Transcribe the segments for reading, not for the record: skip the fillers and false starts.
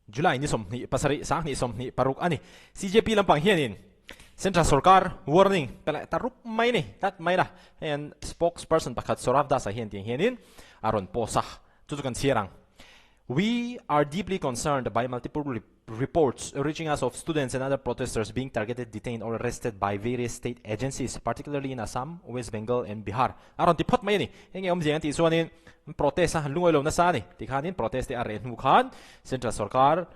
July ni 27 2026 a ni. CJP lampang hianin Central sorkar warning pe leh ta rup mai ni tlat mai la. Hei an spokesperson pakhat Saurav Das-a hian tiang hianin a rawn post a, chu chu kan chhiar ang. We are deeply concerned by multiple reports reaching us of students and other protesters being targeted, detained or arrested by various state agencies, particularly in Assam, West Bengal and Bihar. A rawn ti phawt mai a ni. Heng nge awmzia an tih chuanin protest a han lungawi lo nasa a ni. Tikhanin protest te a reh hnu khan Central sorkar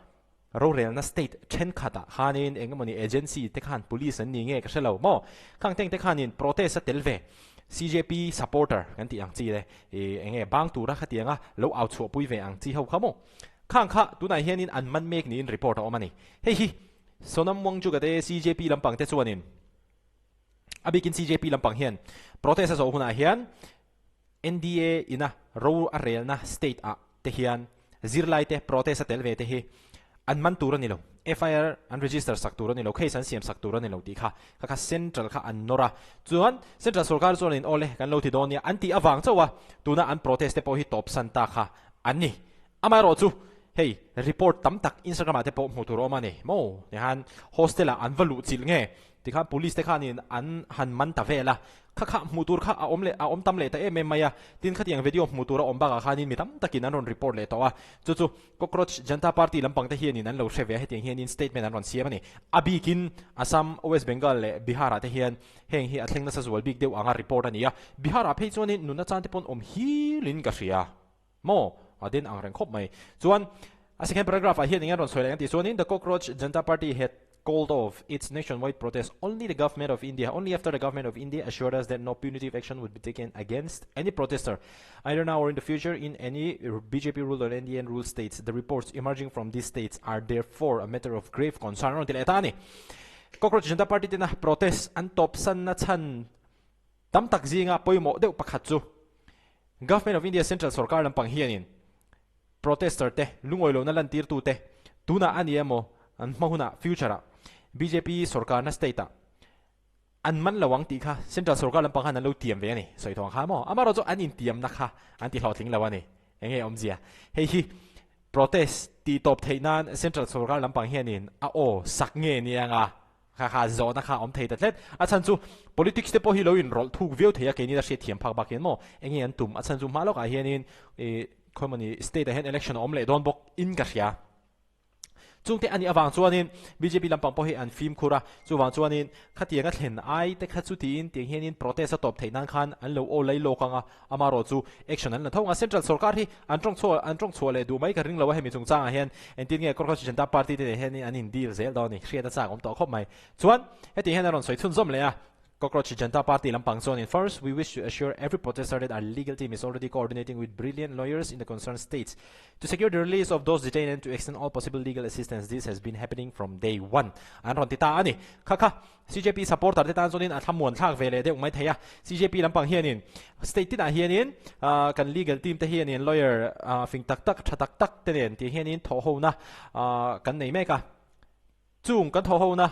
rorelna state thenkhatah khanin eng emawni agency te khan police an ni nge ka hre lo maw? Khang teng te khanin protest a tel ve CJP supporter kan tih ang chi le ih eng nge bang tura khatianga lo au chhuahpui ve ang chi ho kha maw? Khang kha tunah hianin an man mek niin report a awm a ni. Hei hi Sonam Wangchuk-a te CJP lampang te chuanin A bikin CJP lampang hian protest a zawh hunah hian NDA ina ro a relna state ah te hian zirlai te protest a tel ve te hi an man tur a ni lo, FIR an register sak tur a ni lo, case an siam sak tur a ni lo tih kha kha kha central kha an nawr a. Chuan central sorkar chuanin awle kan lo ti dawn nia an tih avang chauh a tuna an protest te pawh hi tawpsan ta kha an ni. Amaherawh chu hei report tam tak Instagram ah te pawh hmuh tur a awm a ni maw? Tihian hostel ah an va luh chilh nge? Tikhan police te khanin an han man ta vel a, kha kha hmuh tur kha a awm leh a awm tam leh ta em em mai a, tin khatiang video hmuh tur a awm bakah khanin mi tam takin an rawn report leh tawh a, chu chu Cockroach Janta Party lampang te hianin an lo hre ve a, hetiang hianin statement an rawn siam a ni. A bikin Assam, West Bengal leh Bihar ah te hian heng hi a thleng nasa zual bik deuh anga report a ni a, Bihar ah phei chuanin nunna chan te pawn awm hilin ka hria maw? A den ang reng khawp mai. Chuan a second paragraph ah hian eng an rawn sawi leh ang tih chuanin The Cockroach Janta Party had called off its nationwide protest only the government of India only after the government of India assured us that no punitive action would be taken against any protester either now or in the future in any BJP ruled or NDA ruled states. The reports emerging from these states are therefore a matter of grave concern. Rawn ti leh ta a ni. Cockroach Janata Party tena protest an tawpsan na chhan tam tak zinga pawimawh deuh pakhat chu Government of India Central sorkar lampang hianin Protester te, lungawi lohna lantirtu te, tunah a ni emaw an hma hunah, future ah, bjp sorkarna state ah an man lo ang tih kha Central sorkar lampang khan an lo tiam ve a ni, sawi thawng kha maw? Amaherawh chu an intiamna kha an ti hlawhtling lo a ni. Enge awmzia? Hei hi protest tih tawp theih nan Central sorkar lampang hianin a aw sak nge nia nga? Kha kha zawhna kha a awm thei ta tlet. A chhan chu politics te pawh hi lo inrawlh thuk viau thei a, keini la hriat thiam phak bak hian maw enge an tum? A chhan chu hma lawkah hianin ih khawimawni state ah hian election a awm leh dawn bawk in ka hria. Chungte a nih avang chuanin bjp lampang pawh hi an fimkhur a, chuvang chuanin khatiang a thlen ai te kha chu tiin tiang hianin protest a tawp theih nan khan an lo aw lai lawk ang a, Amaherawh chu action an la tho ang a, Central sorkar hi an tawng chhuah an tawng chhuah leh duh mai ka ring lo a, hemi chungchangah hian engtin nge Cockroach Janata Party te nen hian an in deal zel dawn a ni, hriat a chak awm tawh khawp mai. Chuan hetiang hian a rawn sawi chhunzawm leh a, Cockroach Janata Party lampang chuanin, First, we wish to assure every protester that our legal team is already coordinating with brilliant lawyers in the concerned states to secure the release of those detained and to extend all possible legal assistance. This has been happening from day one. An rawn ti ta a ni. Kha kha. CJP supporter te tan chuanin a thlamuan thlak ve leh deuh mai thei a, CJP lampang hianin state tinah hianin kan legal team te hianin lawyer fing tak tak tha tak tak te nen tih hianin thawh hona kan nei mek a, chung kan thawh hona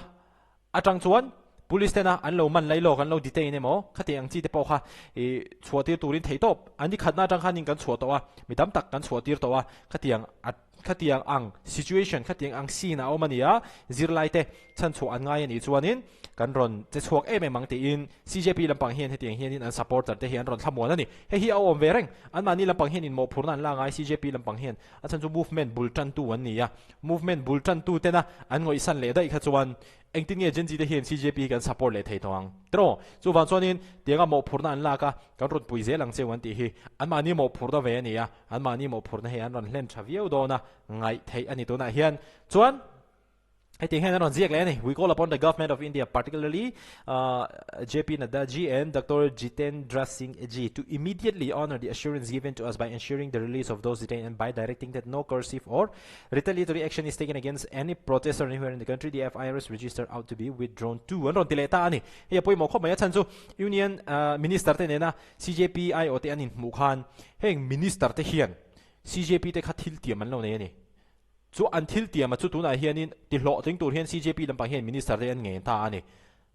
atang chuan police tena an lo man lai lawk an lo detain emaw khatiang ang chi te pawh kha ih chhuah tir turin thei tawp an ni khatna atang khanin kan chhuah tawh a, mi tam tak kan chhuah tir tawh a khatiang a. Khatiang ang situation, khatiang ang scene a awm a ni a, zirlai te chhanchhuah an ngai a nih chuanin kan rawn che chhuak em em ang tiin CJP lampang hian hetiang hianin an supporter te hi an rawn thlamuan a ni. Hei hi a awm ve reng. Anmahni lampang hian inmawhphurna an la ngai CJP lampang hian a chhan chu movement bul tantu an ni a, movement bul tantu tena an ngawihsan leh daih kha chuan Engtin nge Gen Z te hian CJP hi kan support leh thei tawh ang? Tiraw? Chuvang chuanin tianga mawhphurhna an lak a, kan rawn pui zel ang cheu an tih hi anmahni mawhphurhna ve a ni a, anmahni mawhphurhna hi an rawn hlen tha viau dawn a, ngaih theih a ni tunah hian. Chuan hetiang hian an rawn ziak leh a ni, We call upon the government of India, particularly JP Nadda ji and Doctor Jitendra Singh ji to immediately honour the assurance given to us by ensuring the release of those detained and by directing that no coercive or Retaliatory action is taken against any protester anywhere in the country, the FIRs registered out to be withdrawn too an rawn ti leh ta a ni. Hei a pawimawh khawp mai a chhan chu Union Minister te nena CJP aiawh te an inhmuh khan heng Minister te hian CJP te kha thil tiam an lo nei a ni. Chu an thil tiam a chu tunah hianin ti hlawhtling tur hian CJP lampang hian Minister te an ngen ta a ni.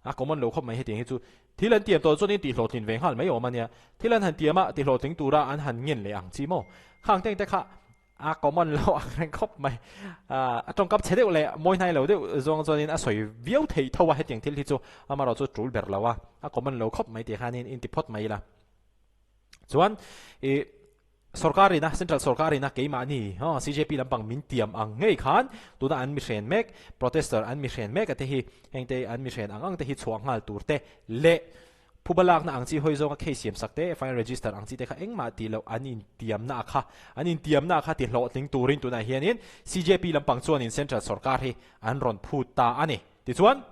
A common lo khawp mai hetiang hi chu thil an tiam tawh chuanin tih hlawhtlin ve nghal mai awm a nia. Thil an han tiam a ti hlawhtling tura an han ngen leh ang chi maw? Khang teng te kha. A common lo ang reng khawp mai. A tawngkam chhe deuh leh mawi hnai lo deuh zawng chuanin a sawi viau thei tho a hetiang thil hi chu amaherawh chu tul ber lo a, a common lo khawp mai tih khanin inti phawt mai ila. Chuan i sorkar ina central sorkar ina keimahni aw CJP lampang min tiam ang ngei khan tuna an mi hren mek protester an mi hren mek a te hi heng te an mi hren ang ang te hi chhuah nghal tur te leh Phuba lakna ang chi hawi zawnga case siam sak te, file register ang chi te kha engmah tih loh an intiamna a kha an intiamna a kha ti hlawhtling turin tunah hianin CJP lampang chuanin Central sorkar hi an rawn phut ta a ni. Tichuan,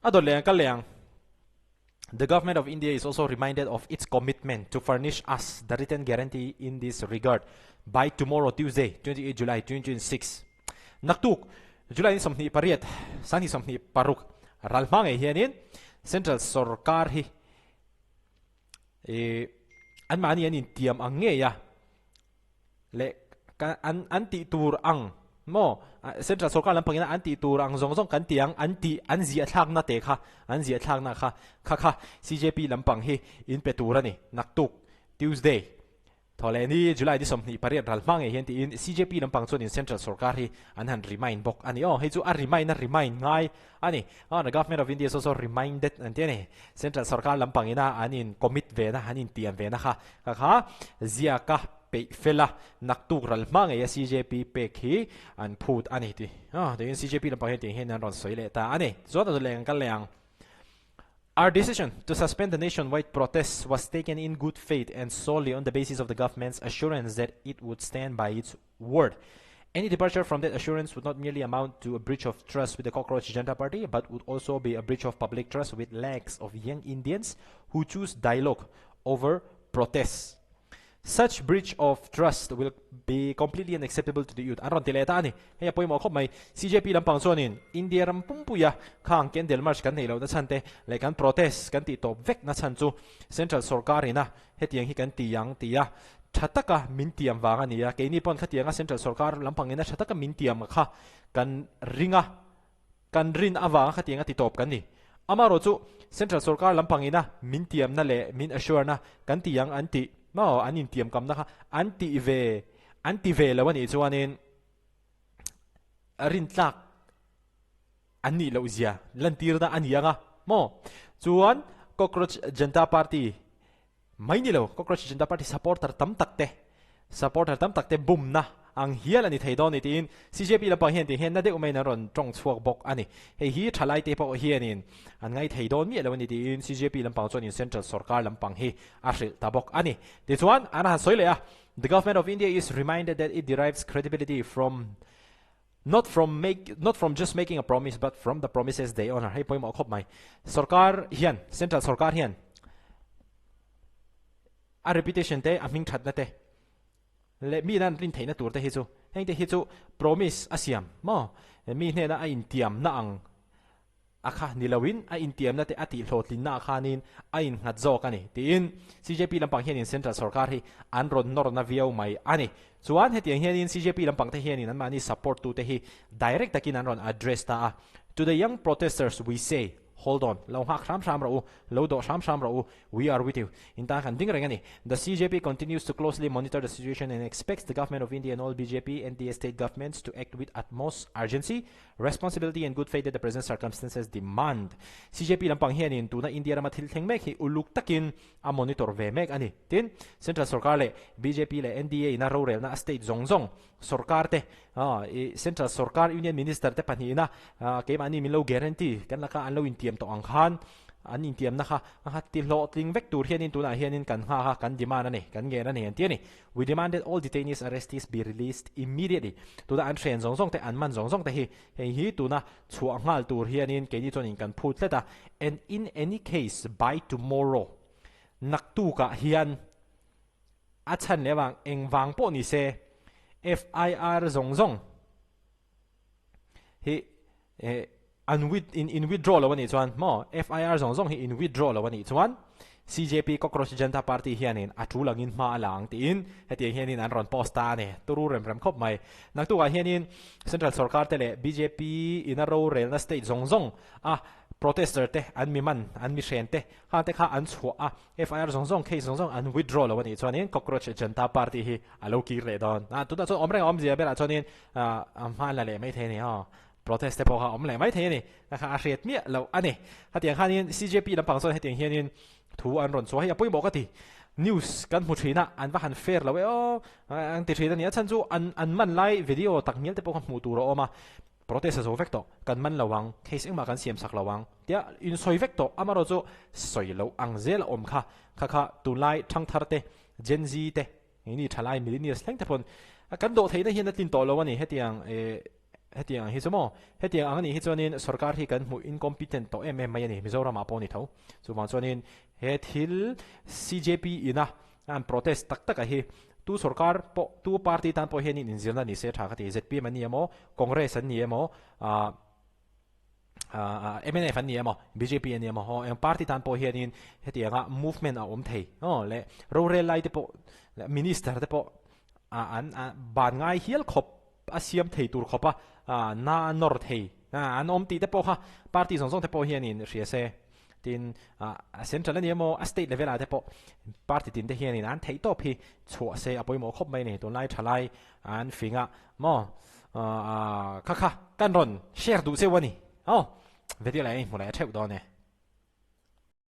a dawt leh ang kal leh ang. The Government of India is also reminded of its commitment to furnish us the written guarantee in this regard by tomorrow Tuesday, 28 July 2026. Naktuk, July ni 28, 2026 ral hma ngei hianin Central sorkar hi ih anmahni an intiam ang ngei a leh an an tih tur ang maw Central sorkar lampangin an tih tur ang zawng zawng kan ti ang an tih an ziah thlakna te kha an ziah thlakna kha kha kha CJP lampang hi in pe tur a ni naktuk Tuesday Thawhleh ni July ni 28 ral hma ngei hian tiin CJP lampang chuanin Central sorkar hi an han remind bawk a ni aw. Hei chu a remind a remind ngai a ni. Aw the government of India is also reminded an ti a ni. Central sorkar lampang ina an in commit ve na an in tiam ve na kha kha kha ziaka peih fel a naktuk ral hma ngei a CJP pek hi an phut a ni ti. Aw tiin CJP lampang hian tiang hian an rawn sawi leh ta a ni. Chuan a leng kal leh ang. Our decision to suspend the nationwide protests was taken in good faith and solely on the basis of the government's assurance that it would stand by its word. Any departure from that assurance would not merely amount to a breach of trust with the Cockroach Janta Party, but would also be a breach of public trust with lakhs of young Indians who choose dialogue over protests. Such breach of trust will be completely unacceptable to the youth. An rawn ti leh ta a ni. Hei a pawimawh khawp mai. CJP lampang chuanin India ram pumpuia khang candle march kan neih lohna chhan te leh kan protest kan tih tawp vek na chhan chu Central sorkar ina hetiang hi kan ti ang tia tha taka min tiam vang a ni a. Keini pawn khatianga Central sorkar lampang ina tha taka min tiam kha kan ring a. Kan rin avanga khatiang a ti tawp kan ni. Amaherawh chu Central sorkar lampang ina min tiamna leh min assure na kan ti ang an tih maw an intiam kamna kha an tih ve an ti ve lo a nih chuanin rintlak an nih loh zia lantirna a ni ang a maw. Chuan Cockroach Janta Party Mai ni lo, Cockroach Janata Party supporter tam tak te, supporter tam tak te bumna ang hial a ni thei dawn ni tiin CJP lampang hian tih hian na deuh maiin an rawn tawng chhuak bawk a ni. Hei hi thalai te pawh hianin an ngai thei dawn miah lo a ni tiin CJP lampang chuanin Central sorkar lampang hi a hrilh ta bawk a ni. Tichuan, an han sawi leh a, The government of India is reminded that it derives credibility from Not from make, not from just making a promise but from the promises they honour. Hei pawimawh khawp mai. Sorkar hian, central sorkar hian a reputation te, a hming thatna te leh mi nan rin theihna tur te hi chu heng te hi chu promise a siam maw? Mi hnena a intiamna ang a kha ni loin a intiamna te a tih hlawhtlinna ah khanin a innghat zawk a ni tiin CJP lampang hianin Central sorkar hi an rawn nawrna viau mai a ni. Chuan hetiang hianin CJP lampang te hianin anmahni support tute hi direct takin an rawn address ta a, To the young protesters we say, hold on, lo nghak hram hram rawh u, lo dawh hram hram rawh u, we are with you, in tan kan ding reng a ni. The CJP continues to closely monitor the situation and expects the government of India and all BJP, NDA state governments to act with utmost urgency Responsibility and good faith that the present circumstances demand. CJP lampang hianin tuna India rama thil thleng mek hi uluk takin a monitor ve mek a ni. Tin, Central sorkar leh bjp leh NDA ina rorelna a state zawng zawng sorkar te, Central sorkar Union Minister te pahnihina keimahni min lo guarantee kan laka an lo intiam tawh ang khan An intiamna kha a nghat ti hlawhtling vek tur hianin tunah hianin kan nghak a, kan demand a ni, kan ngen a ni an ti a ni. We demand that all detainees arrestees be released immediately. Tuna an hren zawng zawng te, an man zawng zawng te hi hei hi tuna chhuah nghal tur hianin keini chuanin kan phut tlat a, and in any case by tomorrow, naktukah hian a chhan leh avang engvang pawh ni se FIR zawng zawng, hi eh an with in in withdraw lo anih chuan maw FIR zawng zawng hi in withdraw lo anih chuan CJP Cockroach Janta Party hianin a tul angin hma a la ang tiin hetiang hianin an rawn post ta a ni. Turu rem rem khawp mai. Naktukah hianin Central Sorkar te leh bjp ina rorelna state zawng zawng a. Protester te, an mi man, an mi hren te, kha te kha an chhuah a, FIR zawng zawng, case zawng zawng an withdraw lo a nih chuanin Cockroach Janta Party hi a lo kir leh dawn. A, tunah chuan awm reng a awmzia berah chuanin a hma la leh maithei a ni aw. Protest te pawh kha awm leh maithei a ni. Kha kha a hriat miah loh a ni. Hetiang khanin CJP lampang chuan hetiang hianin thu an rawn chhuah hi a pawimawh ka ti. News kan hmu thin a, an va han fair lo e aw, an ti thin a ni. A chhan chu an an man lai video tak ngial te pawh kha hmuh tur a awm a. Protest a zo vek tawh, kan man lo ang, case engmah kan siam sak lo ang tia insawi vek tawh, amarawh chu sawi loh ang zel a awm kha, kha kha tunlai thangthar te, Gen Z te, ngeini thalai millennials thleng te pawn kan dawh theihna hian a tlin tawh lo a ni, hetiang eh hetiang ang hi chu maw, hetiang ang a nih hi chuanin sorkar hi kan hmuh incompetent tawh em em mai a ni, Mizoramah pawh a ni tho, chuvang chuanin he thil CJP ina An protest tak tak a hi tu sorkar pawh tu party tan pawh hianin inzirna ni se tha ka ti. Zpm an ni emaw, Congress an ni emaw, ah mnf an ni emaw, bjp an ni emaw haw eng party tan pawh hianin hetianga movement a awm thei aw leh rorel lai te pawh leh minister te pawh an ban ngai hial khawp a siam thei tur khawp a na a nawr thei an awm tih te pawh kha party zawng zawng te pawh hianin hria se. Tin, a central a ni emaw, a state level ah te pawh party tin te hianin an theih tawp hi chhuah se a pawimawh khawp mai a ni. Tunlai thalai an fing a maw kha kha kan rawn share duh cheu a ni. Aw, video leh a inhmu leh a theuh dawn e.